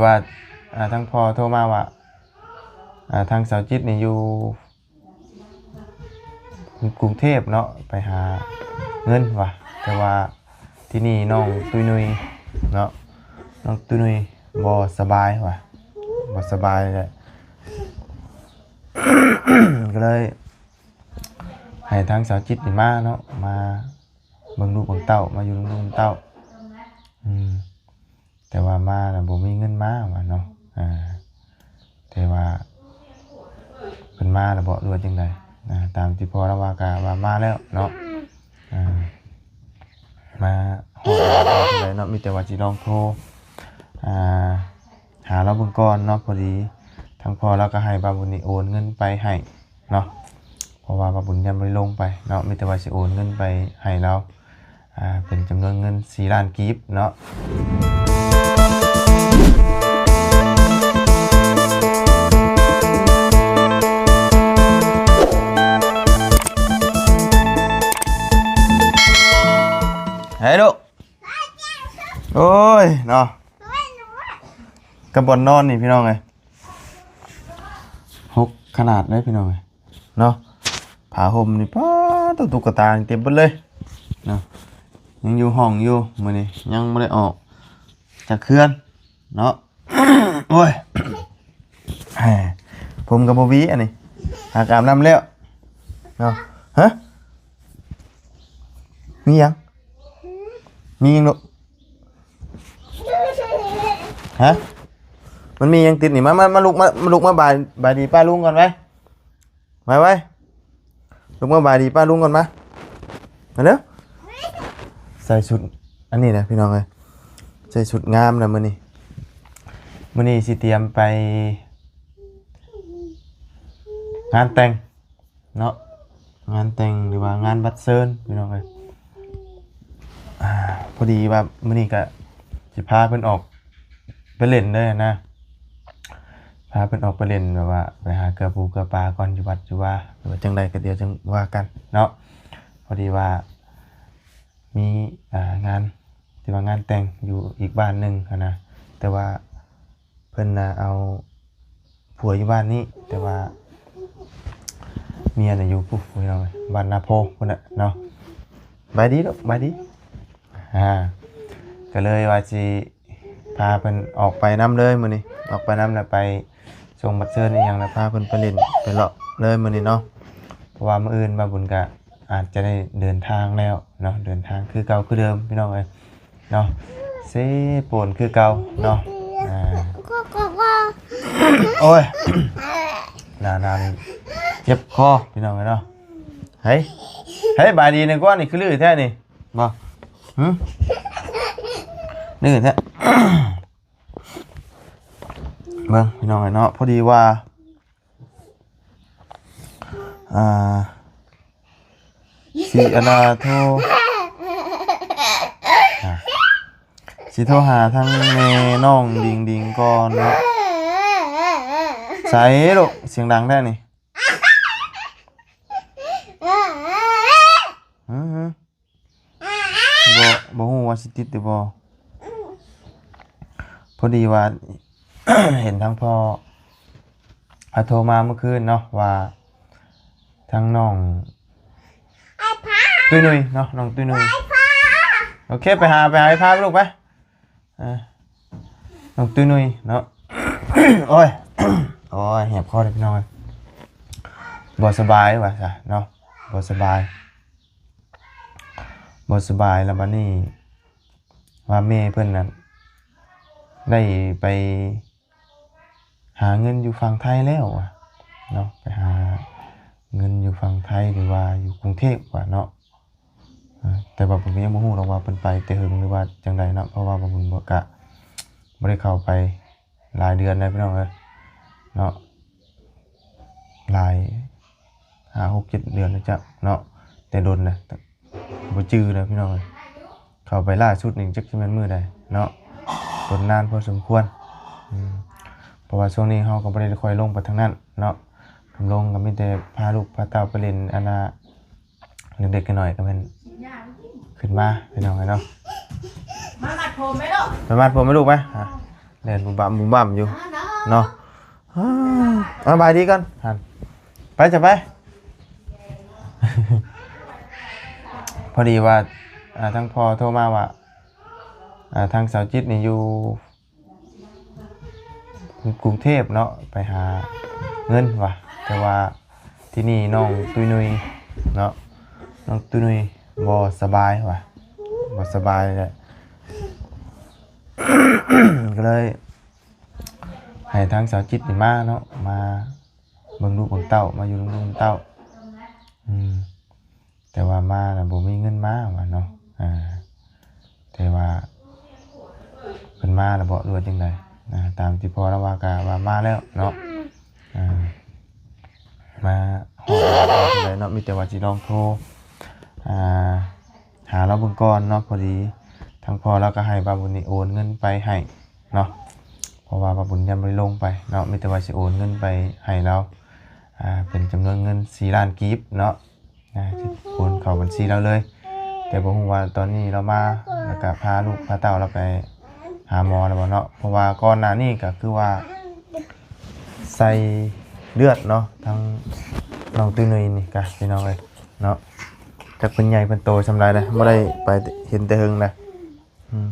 ว่า อ่า ทางพ่อโทรมาว่า อ่า ทางสาวจิตนี่อยู่กรุงเทพฯเนาะ ไปหาเงินว่า แต่ว่าที่นี่น้องตุ้ยนุ้ยเนาะ น้องตุ้ยนุ้ยบ่สบายว่า บ่สบายแหละ ก็เลยให้ทางสาวจิตนี่มาเนาะ มาเบิ่งลูกเบิ่งเต้า มาอยู่นำลูกนำเต้า อืม แต่ว่ามาน่ะบ่มีเงินมาว่าเนาะ อ่า แต่ว่าเพิ่นมาแล้วบ่ หรือว่าจั่งใด อ่า ตามที่พ่อลาวว่าก็ว่ามาแล้วเนาะ อ่า มาฮอดแล้ว จั่งใดเนาะ มีแต่ว่าสิลองโทร อ่า หาลาวเบิ่งก่อนเนาะ พอดีทางพ่อลาวก็ให้บ่าวบุญนี่โอนเงินไปให้เนาะ เพราะว่าบ่าวบุญยังบ่ได้ลงไปเนาะ มีแต่ว่าสิโอนเงินไปให้ลาว อ่า เป็นจำนวนเงินสี่ล้านกีบเนาะ ให้ลูก โอ้ย เนาะ กับบ่อนนอนนี่พี่น้องเอ้ย หกขนาดเด้อพี่น้องเอ้ย เนาะ ผ้าห่มนี่ ป๊าด ตุ๊กตานี่เต็มเบิดเลยเนาะ ยังอยู่ห้องอยู่ มื้อนี้ยังบ่ได้ออกจากเฮือนเนาะ โอ้ย ผมก็บ่หวีอันนี้ หากอาบน้ำแล้วเนาะ ฮะ มีหยัง มีหยังลูก ฮะ มันมีหยังติดนี่ มา มา มาลุก มา มาลุกมาบาย บายดีป้าลุงก่อน ไว ไว ไว ลุกมาบายดีป้าลุงก่อน มา มาเร็ว ใส่ชุดอันนี้นะพี่น้องเอ้ย ใส่ชุดงามนะมื้อนี้ มื้อนี้สิเตรียมไปงานแต่ง เนาะ งานแต่งหรือว่างานบัตรเชิญพี่น้องเอ้ย อ่า พอดีว่ามื้อนี้ก็สิพาเพิ่นออกไปเล่นเด้อนะ พาเพิ่นออกไปเล่นแบบว่าไปหาเกือปูเกือปลาก่อนอยู่วัดอยู่วา หรือว่าจั่งใดก็เดี๋ยวจั่งว่ากันเนาะ พอดีว่ามี อ่า งาน ที่ว่างานแต่งอยู่อีกบ้านหนึ่งหั้นนะ แต่ว่า เพิ่นน่ะเอาผัวอยู่บ้านนี้ แต่ว่าเมียน่ะอยู่พุ้นพี่น้องเอ้ย บ้านนาโพพุ้นน่ะเนาะ บายดีลูก บายดี อ่า ก็เลยว่าสิพาเพิ่นออกไปนำเลยมื้อนี้ ออกไปนำแล้วไปส่งบัตรเชิญอีหยัง แล้วพาเพิ่นไปเล่นไปเลาะเลยมื้อนี้เนาะ เพราะว่ามื้ออื่นบ่าวบุญก็อาจจะได้เดินทางแล้วเนาะ เดินทางคือเก่าคือเดิมพี่น้องเอ้ย เนาะ เซโปนคือเก่าเนาะ อ่า โอ้ย หนาวๆ นี่เจ็บคอพี่น้องเอ้ยเนาะ เฮ้ย เฮ้ย บายดีนี่กว่านี่ คือลือแท้นี่ บ่ หึ ลือแท้ เบิ่งพี่น้องเอ้ยเนาะ พอดีว่า อ่า สิ อันน่ะ โทร อ่า สิโทรหาทางแม่น้องดิงๆ ก่อนเนาะ ใสลูก เสียงดังแท้นี่ อือ บ่ บ่ฮู้ว่าสิติดหรือบ่ พอดีว่า เห็นทางพ่อ อ่า โทรมาเมื่อคืนเนาะ ว่าทางน้องตุ้ยนุ้ยเนาะ น้องตุ้ยนุ้ย โอเค ไปหา ไปหาไอ้พาลูกไป เออ น้องตุ้ยนุ้ยเนาะ โอ้ย โอ้ย แหบคอเลยพี่น้องเอ้ย บ่สบายว่าซะเนาะ บ่สบาย บ่สบาย แล้วบัดนี้ว่าแม่เพิ่นน่ะได้ไปหาเงินอยู่ฝั่งไทยแล้วว่าเนาะ ไปหาเงินอยู่ฝั่งไทย หรือว่าอยู่กรุงเทพฯว่าเนาะ เออ แต่ว่าผมก็ยังบ่ฮู้ดอกว่าเพิ่นไปแต่หึงหรือว่าจั่งใดเนาะ เพราะว่าผมก็บ่ได้เข้าไปหลายเดือนแล้วพี่น้องเอ้ยเนาะ หลาย ห้า หก เจ็ด เดือนแล้วจ้ะเนาะ แต่ดนนะ บ่จื่อแล้วพี่น้องเอ้ย เข้าไปล่าสุดนี่จักสิแม่นมื้อใดเนาะ ดนนานพอสมควร อืม เพราะว่าช่วงนี้เฮาก็บ่ได้ค่อยลงไปทางนั้นเนาะ ลงก็มีแต่พาลูกพาเต้าไปเล่น อันน่ะ เด็กๆ น้อยๆ ก็แม่นขึ้นมาพี่น้องเอ้ยเนาะ มามัดผมไหมลูก ไปมัดผมไหมลูก ไป อ่ะ ແລ່ນບຸ້ມບ້າມບຸ້ມບ້າມຢູ່ເນາະ. ອ່າ ສະບາຍດີກ່ອນຫັ້ນ ໄປຊະໄປ. ພໍດີວ່າ ອ່າ ທາງພໍ່ໂທມາວ່າ ອ່າ ທາງສາວຈິດນີ້ຢູ່ ກຸງເທບເນາະ ໄປຫາເງິນວ່າ ແຕ່ວ່າທີ່ນີ້ນ້ອງຕຸ້ຍນຸ່ຍເນາະ ນ້ອງຕຸ້ຍນຸ່ຍບໍ່ສະບາຍວ່າ ບໍ່ສະບາຍແຫຼະ ກໍເລີຍໃຫ້ທາງສາວຈິດນີ້ມາເນາະ ມາເບິ່ງລູກເບິ່ງເຕົ້າ ມາຢູ່ນຳລູກນຳເຕົ້າ. ອືມ ແຕ່ວ່າມານະບໍ່ມີເງິນມາວ່າເນາະ. ອ່າ ແຕ່ວ່າເພິ່ນມາແລ້ວເບາະ ຫຼືວ່າຈັ່ງໃດ? ອ່າ ຕາມທີ່ພໍ່ລາວວ່າກະວ່າມາແລ້ວເນາະ. ອ່າ ມາຮອດແລ້ວ ຈັ່ງໃດເນາະ ມີແຕ່ວ່າຊິລອງໂທ ອ່າ ຫາລາວເບິ່ງກ່ອນເນາະ. ພໍດີທາງພໍ່ລາວກະໃຫ້ບ່າວບຸນນີ້ໂອນເງິນໄປໃຫ້ເນາະ ເພາະວ່າບ່າວບຸນຍັງບໍ່ໄດ້ລົງໄປເນາະ ມີແຕ່ວ່າຊິໂອນເງິນໄປໃຫ້ລາວ ອ່າ ເປັນຈຳນວນເງິນສີ່ລ້ານກີບເນາະ. ອ່າ ຊິໂອນເຂົ້າບັນຊີລາວເລີຍ ແຕ່ບໍ່ຮູ້ວ່າຕອນນີ້ລາວມາ ແລ້ວກະພາລູກພາເຕົ້າລາວໄປຫາໝໍແລ້ວບໍ່ເນາະ ເພາະວ່າກ່ອນໜ້ານີ້ກະຄືວ່າໃສ່ເລືອດເນາະ ທັງນ້ອງຕຸ້ຍນຸ່ຍນີ້ກະ ພີ່ນ້ອງເອີຍເນາະ. ຈັກເພິ່ນໃຫຍ່ເພິ່ນໂຕສ່ຳໃດແລ້ວ ບໍ່ໄດ້ໄປເຫັນແຕ່ເຫິງແລ້ວ. ອືມ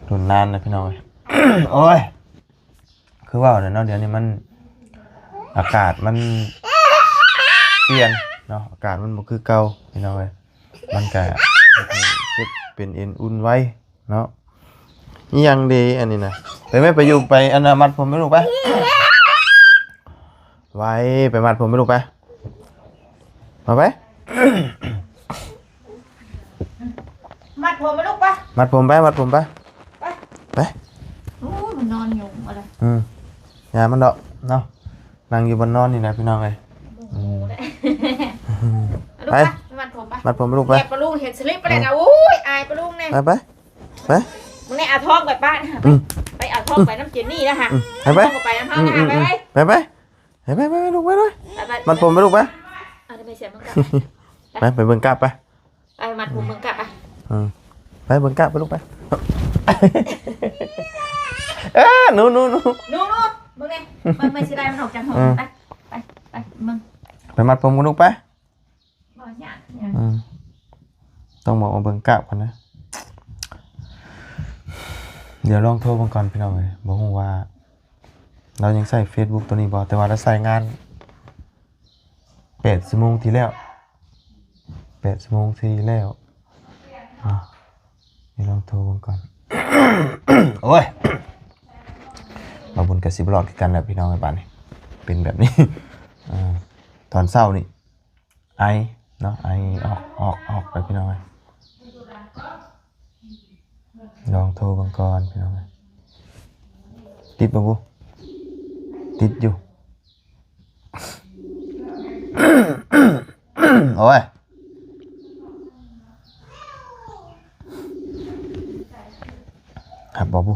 ດົນນານແລ້ວ ພີ່ນ້ອງເອີຍ ໂອ້ຍ. ຄືເວົ້າແຫຼະເນາະ ດຽວນີ້ມັນ ອາກາດມັນປ່ຽນເນາະ ອາກາດມັນບໍ່ຄືເກົ່າ ພີ່ນ້ອງເອີຍ ມັນກະເຮັດໃຫ້ເຈັບເປັນເອັນອຸ່ນໄວເນາະ. ອີ່ຫຍັງເດ ອັນນີ້ນະ ໄປແມ່ ໄປຢູ່ ໄປ ອັນນ່າ ມັດຜົມໃຫ້ລູກໄປ ໄວ ໄປມັດຜົມໃຫ້ລູກໄປ. ມາໄປ ມັດຜົມໄປລູກໄປ ມັດຜົມໄປ ມັດຜົມໄປ ໄປ ໄປ. ໂອ້ຍ ມັນນອນຢູ່ບໍ່ໄດ້ ອືມ ຢ່າມັນດອກເນາະ ນັ່ງຢູ່ບ່ອນນອນນີ້ແຫຼະ ພີ່ນ້ອງເອີຍ. ອືມ ລູກ ໄປ ໄປມັດຜົມໄປ ມັດຜົມໃຫ້ລູກໄປ ແບບປາລຸງເຫັນສະລິບໄປແລ້ວນະ ໂອ້ຍ ອາຍປາລຸງແນ່ ໄປ ໄປ ໄປ. ມຶງໄດ້ເອົາທອງໄປປະ ອືມ ໄປເອົາທອງໄປນຳເຈນນີ້ນະຫະ ອືມ ໄປ ໄປ ເອົາທອງໄປນຳເຮົານະ ອືມ ໄປ ໄປ ໄປ ໄປ. ໄປ ໄປ ໄປ ໄປ ລູກ ໄປ ໄປ ໄປ ໄປ ມັດຜົມໄປລູກໄປ ອັນນີ້ແມ່ເສຍມັນກັບ ໄປ ໄປເບິ່ງກາບໄປ ໄປມັດຜົມເບິ່ງກາບໄປ ອືມ ໄປເບິ່ງກາບໄປລູກໄປ. ເອີ ໜູ ໜູ ໜູ ໜູ ໜູ ເບິ່ງແດ່ ເບິ່ງ ເບິ່ງຊິໄດ້ມັນອອກຈາກຫ້ອງ ອືມ ໄປ ໄປ ໄປ ເບິ່ງ ໄປມັດຜົມກັນລູກໄປ. ບໍ່ຍາກຫຍັງ ອືມ ຕ້ອງບອກວ່າເບິ່ງກາບກ່ອນນະ ດຽວລອງໂທເບິ່ງກ່ອນ ພີ່ນ້ອງເອີຍ ບໍ່ຮູ້ວ່າລາວຍັງໃຊ້ເຟສບຸກໂຕນີ້ບໍ່ ແຕ່ວ່າລາວໃຊ້ງານແປດຊົ່ວໂມງທີ່ແລ້ວ ແປດຊົ່ວໂມງທີ່ແລ້ວເນາະ ດຽວລອງໂທເບິ່ງກ່ອນ. ໂອ້ຍ ບ່າວບຸນກະຊິບໍ່ລອດຄືກັນແຫຼະ ພີ່ນ້ອງເອີຍ ບາດນີ້ເປັນແບບນີ້ ເອີ ຕອນເຊົ້ານີ້ ໄອເນາະ ໄອອອກ ອອກ ອອກໄປ ພີ່ນ້ອງເອີຍ ລອງໂທເບິ່ງກ່ອນ ພີ່ນ້ອງເອີຍ ຕິດບໍ່ບຸ ຕິດຢູ່ ໂອ້ຍ ຮັບບໍ່ບຸ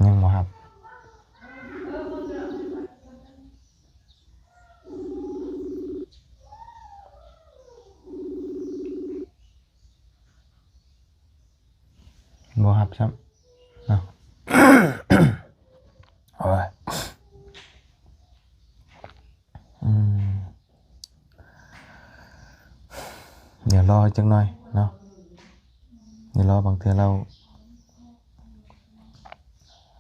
ຍັງບໍ່ຮັບ ບໍ່ຮັບຊ້ຳເນາະ ໂອ້ຍ ອືມ ດຽວລໍຈັກໜ້ອຍເນາະ ດຽວລໍ ບາງເທື່ອລາວ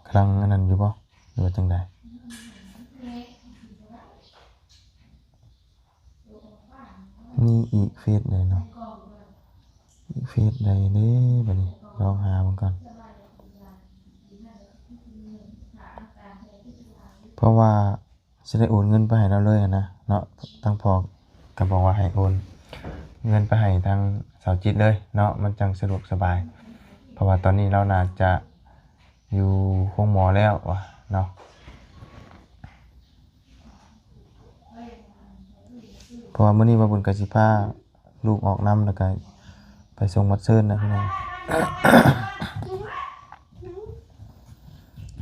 ກຳລັງອັນນັ້ນຢູ່ບໍ່ ຫຼືວ່າຈັ່ງໃດ? ມີອີກເຟສໃດເນາະ ອີກເຟສໃດເດ້ ບາດນີ້ລອງຫາເບິ່ງກ່ອນ ເພາະວ່າ ຊິໄດ້ໂອນເງິນໄປໃຫ້ລາວເລີຍຫັ້ນນະເນາະ ທາງພໍ່ກໍບອກວ່າໃຫ້ໂອນ ເງິນໄປໃຫ້ທາງສາວຈິດເລີຍເນາະ ມັນຈັ່ງສະດວກສະບາຍ ເພາະວ່າຕອນນີ້ລາວໜ້າຈະຢູ່ໂຮງໝໍແລ້ວວ່າເນາະ ເພາະວ່າມື້ນີ້ບ່າວບຸນກໍຊິພາລູກອອກນຳ ແລ້ວກໍໄປສົ່ງບັດເຊີນນະພີ່ນ້ອງ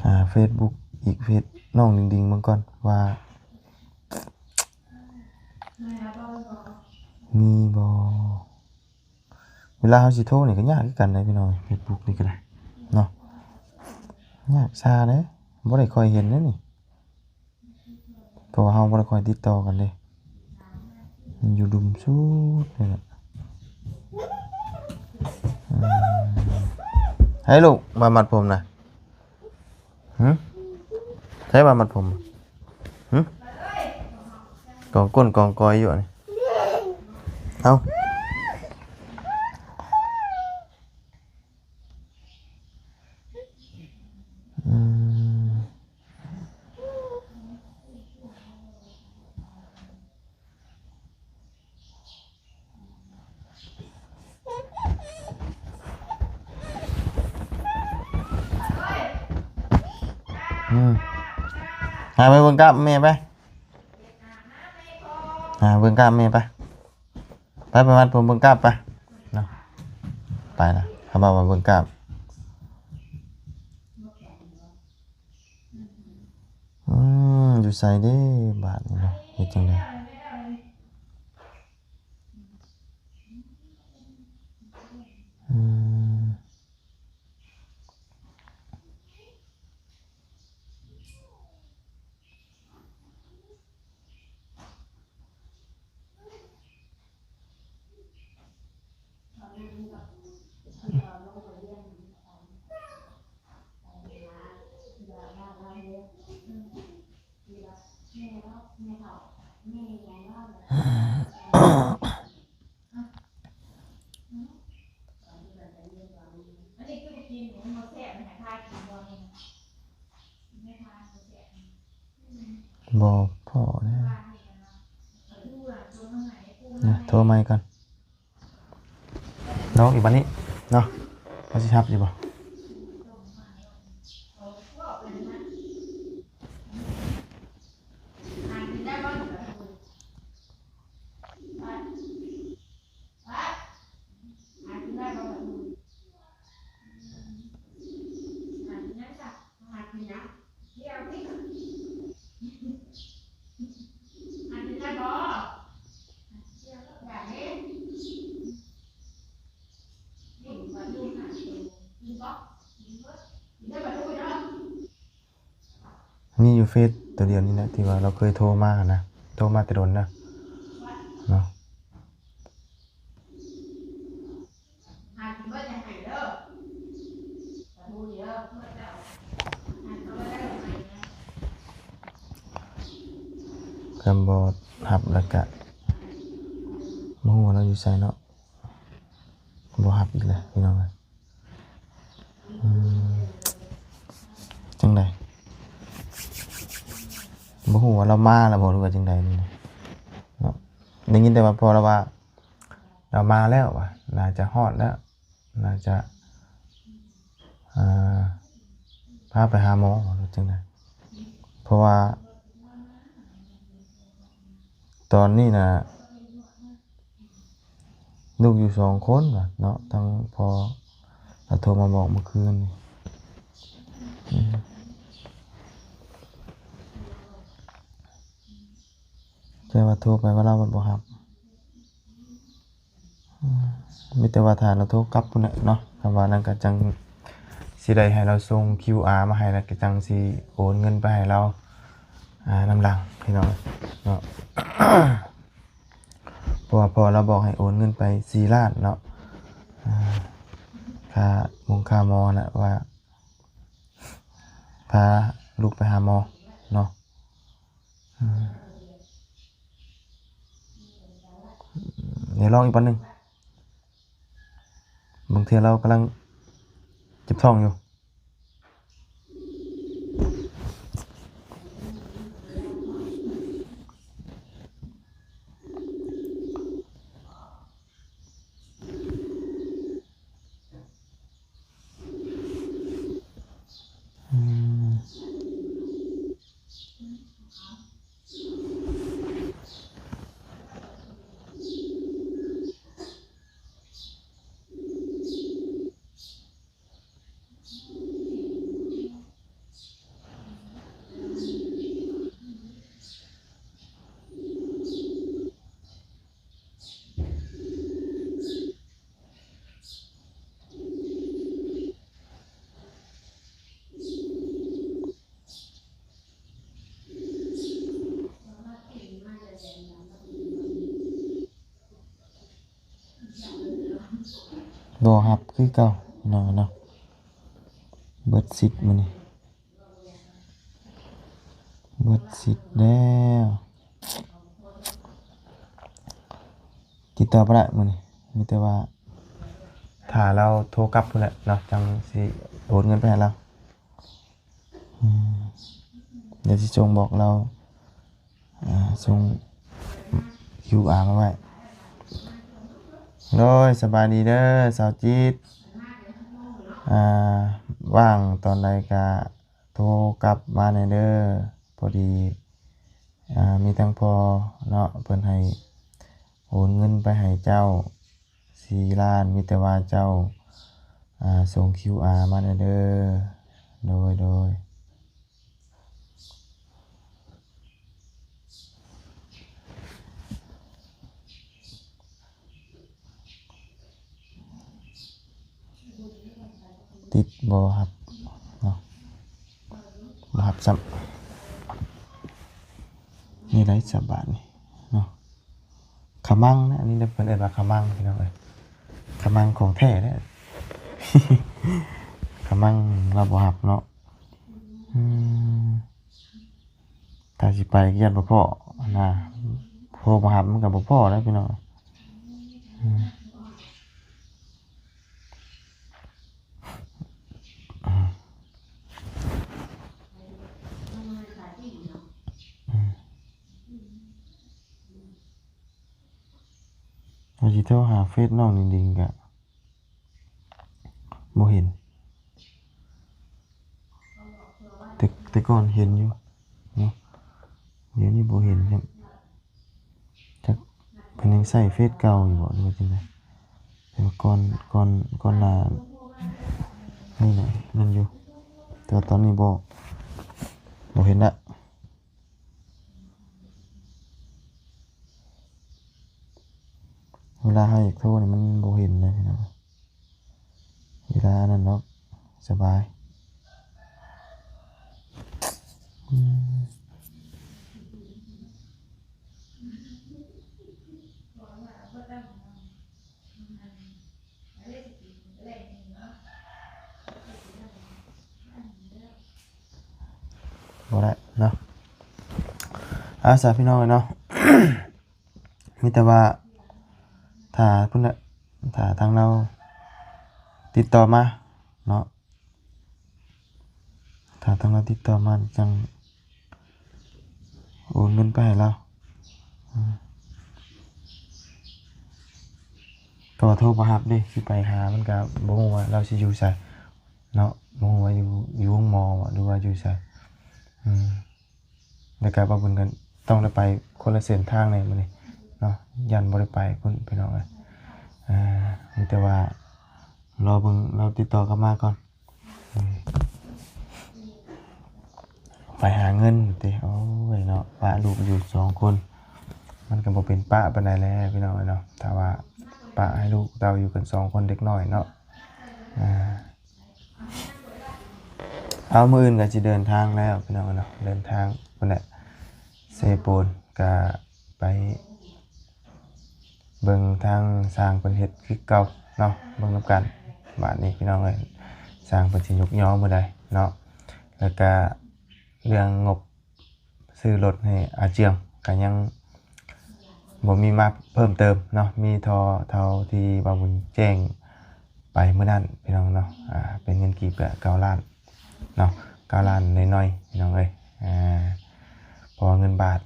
ຫາເຟສບຸກອີກ ເຟສນ້ອງດິງໆເບິ່ງກ່ອນວ່າ ມີບໍ່? ເວລາເຮົາຊິໂທນີ້ກໍຍາກຄືກັນເດ້ພີ່ນ້ອງ ເຟສບຸກນີ້ກໍໄດ້ເນາະ ຍາກຊາເດ້ ບໍ່ໄດ້ຄ່ອຍເຫັນເດ້ນີ້ ເພາະວ່າເຮົາບໍ່ໄດ້ຄ່ອຍຕິດຕໍ່ກັນເດ້ ມັນຢູ່ດຸ່ມສຸດເລີຍແຫຼະ ອືມ ໃຫ້ລູກ ບ່າວມັດຜົມນະ. ຫຶ ໃສບ່າວມັດຜົມ? ຫຶ ກອງກົ້ນກອງກອຍຢູ່ນີ້ ເອົ້າ ອືມ. ອືມ ຫາໄປເບິ່ງກ້າມແມ່ໄປ ຫາເບິ່ງກ້າມແມ່ໄປ ໄປ ໄປມັດຜົມເບິ່ງກ້າມໄປເນາະ ໄປລະ ເຂົາເວົ້າວ່າເບິ່ງກ້າມ. ອືມ ຢູ່ໃສເດ້ບາດນີ້ເນາະ ເຮັດຈັ່ງໃດ? ອືມ. ບໍ່ພໍແລ້ວ ນະ ໂທໃໝ່ກ່ອນ ລອງອີກບາດນີ້ເນາະ ວ່າຊິຮັບຢູ່ບໍ່? ມີຢູ່ເຟສຕົວດຽວນີ້ແຫຼະ ທີ່ວ່າລາວເຄີຍໂທມາຫັ້ນນະ ໂທມາແຕ່ດົນແລ້ວເນາະ. ຄັນບໍ່ຮັບແລ້ວກະ ບໍ່ຮູ້ວ່າລາວຢູ່ໃສເນາະ ບໍ່ຮັບອີກແລ້ວພີ່ນ້ອງເອີຍ. ອືມ ຈັ່ງໃດ? ບໍ່ຮູ້ວ່າລາວມາແລ້ວບໍ່ ຫຼືວ່າຈັ່ງໃດນີ້ເນາະ. ໄດ້ຍິນແຕ່ວ່າພໍ່ລາວວ່າ ລາວມາແລ້ວວ່າ ໜ້າຈະຮອດແລ້ວ ໜ້າຈະ ອ່າ ພາໄປຫາໝໍ ຫຼືຈັ່ງໃດ ເພາະວ່າຕອນນີ້ນະ ລູກຢູ່ສອງຄົນວ່າເນາະ ທັງພໍ່ລາວໂທມາບອກມື້ຄືນນີ້ ອືມ ແຕ່ວ່າໂທໄປວ່າລາວບໍ່ຮັບ ອືມ ມີແຕ່ວ່າຖ້າລາວໂທກັບພຸ້ນແຫຼະເນາະ ຄັນວ່ານັ້ນກໍຈັ່ງຊິໄດ້ໃຫ້ລາວສົ່ງຄິວອາມາໃຫ້ ແລ້ວກໍຈັ່ງຊິໂອນເງິນໄປໃຫ້ລາວ ອ່າ ນຳຫຼັງພີ່ນ້ອງເນາະ. ເພາະວ່າພໍ່ລາວບອກໃຫ້ໂອນເງິນໄປສີ່ລ້ານເນາະ ອ່າ ຄ່າໝົງຄ່າໝໍນະ ວ່າພາລູກໄປຫາໝໍເນາະ ອືມ ດຽວລອງອີກບາດໜຶ່ງ ບາງເທື່ອລາວກຳລັງເຈັບທ້ອງຢູ່. ບໍ່ຮັບຄືເກົ່າພີ່ນ້ອງເນາະ. ເບິດສິດມື້ນີ້ ເບິດສິດແລ້ວ ຕິດຕໍ່ບໍ່ໄດ້ມື້ນີ້ ມີແຕ່ວ່າຖ້າລາວໂທກັບພຸ້ນແຫຼະເນາະ ຈັ່ງຊິໂອນເງິນໄປໃຫ້ລາວ. ອືມ ດຽວຊິສົ່ງບອກລາວ ອ່າ ສົ່ງຄິວອາມາໄວ້. ໂດຍ ສະບາຍດີເດີສາວຈິດ ອ່າ ວ່າງຕອນໃດກະໂທກັບມາແດ່ເດີ ພໍດີ ອ່າ ມີທັງພໍ່ເນາະ ເພິ່ນໃຫ້ໂອນເງິນໄປໃຫ້ເຈົ້າ ສີ່ລ້ານ ມີແຕ່ວ່າເຈົ້າ ອ່າ ສົ່ງຄິວອາມາແດ່ເດີ. ໂດຍ ໂດຍ. ຕິດບໍ່ຮັບເນາະ ບໍ່ຮັບຊ້ຳ. ນີ້ໄດ້ສະບາດນີ້ເນາະ ຂະມັງນະ ອັນນີ້ເພິ່ນເອີ້ນວ່າຂະມັງພີ່ນ້ອງເອີຍ ຂະມັງຂອງແທ້ເດ້ ຂະມັງລາວບໍ່ຮັບເນາະ. ອືມ ຖ້າຊິໄປຢ້ານບໍ່ພໍ້ນະ ໂທມາຮັບມັນກໍບໍ່ພໍ້ແລ້ວພີ່ນ້ອງ. ອືມ ອືມ ອືມ ວ່າຊິໂທຫາເຟສນ້ອງດິງໆ ກະບໍ່ເຫັນ ແຕ່ ແຕ່ກ່ອນເຫັນຢູ່ເນາະ ດຽວນີ້ບໍ່ເຫັນ ຈັກ ຈັກເພິ່ນຍັງໃຊ້ເຟສເກົ່າຢູ່ບໍ່ ຫຼືວ່າຈັ່ງໃດ? ແຕ່ວ່າກ່ອນ ກ່ອນ ກ່ອນໜ້ານີ້ນະ ນັ້ນຢູ່ ແຕ່ວ່າຕອນນີ້ບໍ່ ບໍ່ເຫັນລະ. ເວລາເຮົາຢາກໂທນີ້ມັນບໍ່ເຫັນເລີຍພີ່ນ້ອງ ເວລານັ້ນເນາະ ສະບາຍ. ອືມ ບໍ່ໄດ້ເນາະ ເອົາຊະພີ່ນ້ອງເອີຍເນາະ ມີແຕ່ວ່າຖ້າພຸ້ນແຫຼະ ຖ້າທາງລາວຕິດຕໍ່ມາເນາະ ຖ້າທາງລາວຕິດຕໍ່ມາຈັ່ງໂອນເງິນໄປໃຫ້ລາວ. ອືມ ກໍວ່າໂທບໍ່ຮັບເດ້ ຊິໄປຫາມັນກະບໍ່ຮູ້ວ່າລາວຊິຢູ່ໃສເນາະ ບໍ່ຮູ້ວ່າຢູ່ ຢູ່ໂຮງໝໍບໍ່ ຫຼືວ່າຢູ່ໃສ. ອືມ ແລ້ວກະບ່າວບຸນກໍຕ້ອງໄດ້ໄປຄົນລະເສັ້ນທາງແດ່ມື້ນີ້ເນາະ ຢ້ານບໍ່ໄດ້ໄປພຸ້ນພີ່ນ້ອງເອີຍ. ອ່າ ມີແຕ່ວ່າລໍເບິ່ງລາວຕິດຕໍ່ກັບມາກ່ອນ. ອືມ ໄປຫາເງິນຕິ ໂອ້ຍເນາະ ປະລູກຢູ່ສອງຄົນ ມັນກໍບໍ່ເປັນປະປານໃດແຫຼະພີ່ນ້ອງເອີຍເນາະ ຖ້າວ່າປະໃຫ້ລູກເຕົ້າຢູ່ກັນສອງຄົນເດັກນ້ອຍເນາະ. ອ່າ ເອົາ ມື້ອື່ນກໍຊິເດີນທາງແລ້ວພີ່ນ້ອງເນາະ ເດີນທາງພຸ້ນແຫຼະ ເຊໂປນ ກໍໄປເບິ່ງທາງຊ່າງເພິ່ນເຮັດຄືເກົ່າເນາະ ເບິ່ງນຳກັນບາດນີ້ພີ່ນ້ອງເອີຍ ຊ່າງເພິ່ນຊິຍົກຍໍມື້ໃດເນາະ. ແລ້ວກະເລື່ອງງົບ ຊື້ລົດໃຫ້ອາເຈືອງ ກະຍັງບໍ່ມີມາເພີ່ມເຕີມເນາະ ມີທໍ່ເທົ່າທີ່ບ່າວບຸນແຈ້ງໄປມື້ນັ້ນພີ່ນ້ອງເນາະ ອ່າ ເປັນເງິນກີບກະເກົ້າລ້ານເນາະ ເກົ້າລ້ານໜ້ອຍໆ ພີ່ນ້ອງເອີຍ. ອ່າ ເພາະວ່າເງິນບາດ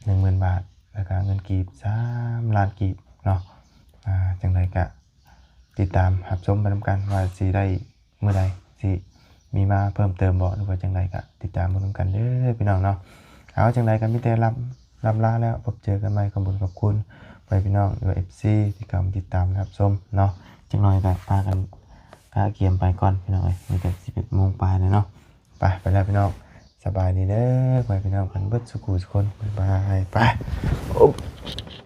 ໜຶ່ງໝື່ນບາດ ແລ້ວກະເງິນກີບສາມລ້ານກີບເນາະ. ອ່າ ຈັ່ງໃດກະຕິດຕາມຮັບຊົມໄປນຳກັນວ່າຊິໄດ້ ມື້ໃດຊິມີມາເພີ່ມເຕີມບໍ່ ຫຼືວ່າຈັ່ງໃດກໍຕິດຕາມເບິ່ງນຳກັນເດີພີ່ນ້ອງເນາະ. ເອົາ ຈັ່ງໃດກໍມີແຕ່ລ່ຳ ລ່ຳລາແລ້ວ ພົບເຈີກັນໃໝ່. ຂອບຄຸນ ຂອບຄຸນພໍ່ແມ່ພີ່ນ້ອງ ຫຼືວ່າ ເອັຟຊີ ທີ່ເຂົ້າມາຕິດຕາມຮັບຊົມເນາະ. ຈັກໜ້ອຍກໍພາກັນກະກຽມໄປກ່ອນພີ່ນ້ອງເອີຍ ນີ້ກໍສິບເອັດໂມງປາຍແລ້ວເນາະ. ໄປ ໄປແລ້ວພີ່ນ້ອງ ສະບາຍດີເດີພໍ່ແມ່ພີ່ນ້ອງກັນເບິດສູ່ຜູ້ສູ່ຄົນ ບາຍບາຍ ໄປ.